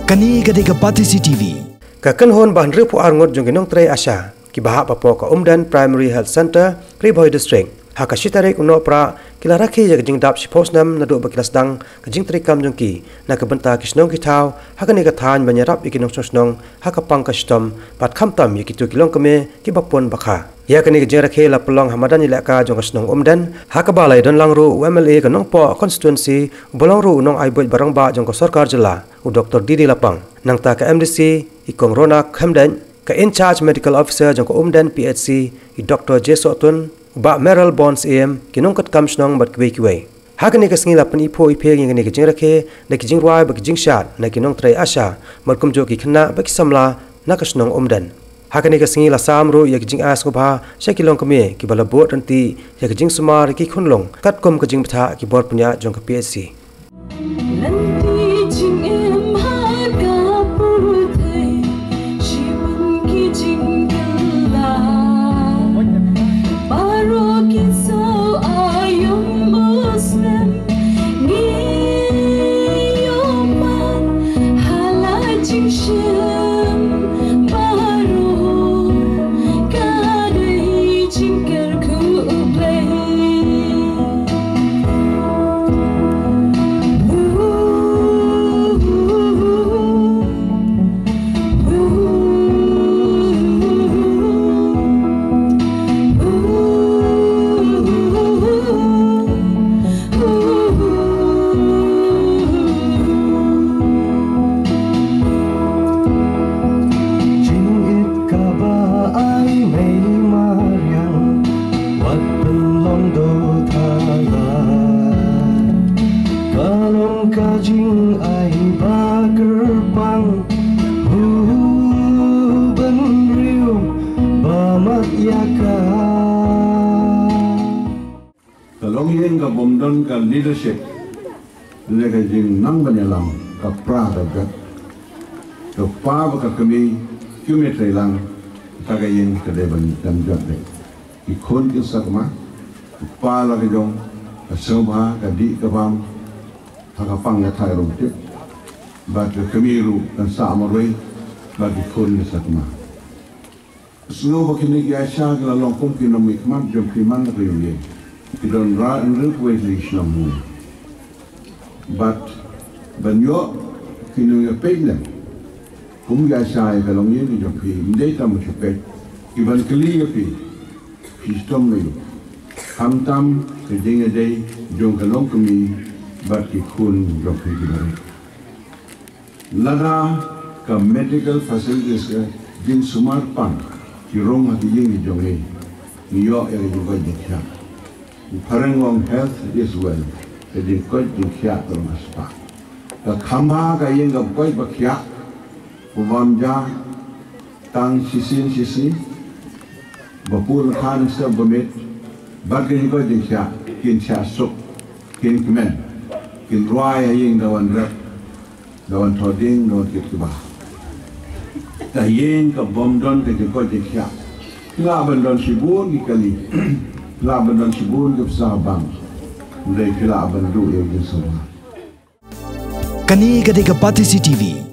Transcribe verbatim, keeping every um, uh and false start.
Kane ka dei ka Batesi T V. Ka kynhun ba hynriewphew ar ngut jong ki nongtrei ASHA kiba hap hapoh ka Umden Primary Health Centre, Ri Bhoi District, ha ka shi tarik u Nohprah ki la rakhe ïa ka jingdap shiphew snem naduh ba ki la sdang ka jingtrei kam jong ki na ka bynta ki shnong ki thaw ha kane ka thaiñ ban ïarap ïa ki nongshong shnong ha ka pang ka shitom bad khamtam ïa kito ki longkmie kiba pun ba kha. Ïa kane ka jingrakhe la pynlong ha madan ïalehkai jong ka shnong Umden, ha kaba la ïadon lang ruh u M L A ka Nongpoh Constituency, uba long ruh u nongai buit ba rangbah jong ka sorkar jylla, u Doktor D D Lapang. Nangta ka M D C, i Kong Ronak Khymdeit, ka In-charge Medical Officer jong ka Umden P H C, i Doktor J Sohtun, u Bah Merrill Bond Syiem, ki nongkitkam shnong bad kiwei kiwei. Ha kane ka sngi la pyniphuh iphieng ïa kane ka jingrakhe da ki jingrwai bad ki jingshad na ki nongtrei ASHA bad kumjuh ki khynnah bad ki samla na ka shnong Umden. Ha kane ka sngi la sam ruh ïa ka jingai sngewbha sha ki longkmie kiba la bud ryntih ïa ka jingsumar ïa ki khunlung katkum ka jingbthah ki bor pynïaid jong ka P H C. Lynti jingim ha ka pyrthei, shibun ki jingkylla. Baroh ki saw aïom Muslim, ngi ïoh man ha la jingshim baroh, ka dei jingkyrkhu U Blei. Jingit kaba ai mei mariang, wat pynlong doh thala. Ka long ka jingai ba kyrpang, u bynriew ba mat ïa ka. Ka longïing ka bym don ka leadership, ne ka jingnang ban ïalam, ka pra ka jot. Ka kpa bad ka kmie kim ïatreilang, kata ka ïing ka dei ban jan jot dei. Ki khun ki sakma, ka kpa la ka jong, ka sngewbha, ka dih ka bam, ha ka pang ka thai ruh tip. Bad ka kmie ruh kan sah marwei bad ki khun ki sakma. Sngew ba kine ki ASHA ki la long kum ki nongmihkhmat jong phi man la ka ïing. Ki don hynriew wei tylli ki shnong hangne. Bad ban ïoh ki nongïapeit lem kum ki ASHA ïa ka longïing ka jong phi, ym dei tang ba shu peit, ki ban kylli ïa phi, phi shitom aïu. Khamtam ka jingïadei jong ka longkmie bad ki khun jong phi ki barit. Lada ka medical facilities ka jingsumar pang ki rung ha ki ïing ki jong ngi, ngi ïoh ïa ka jingkoit jingkhiah. U phareng u ong health is wealth, ka jingkoit jingkhiah ka long ka spah. Ka kham bha ka ïing kaba koit ba khiah, ba bam ja, tang shisien shisien, ba pur lyngkha nangta ba miet, bad ka jingkoit jingkhiah, kin shah suk, kin kmen, kin rwai ha ïing da wan rep, da wan thoh dieng, da wan kit kiba. Ka ïing ka bym don ka jingkoit jingkhiah, ki lah ban don shibun ki kali, ki lah ban don shibun ki bsa bank, hynrei ki lah ban duh ïa ka jingsumar. Kane ka dei ka Batesi T V.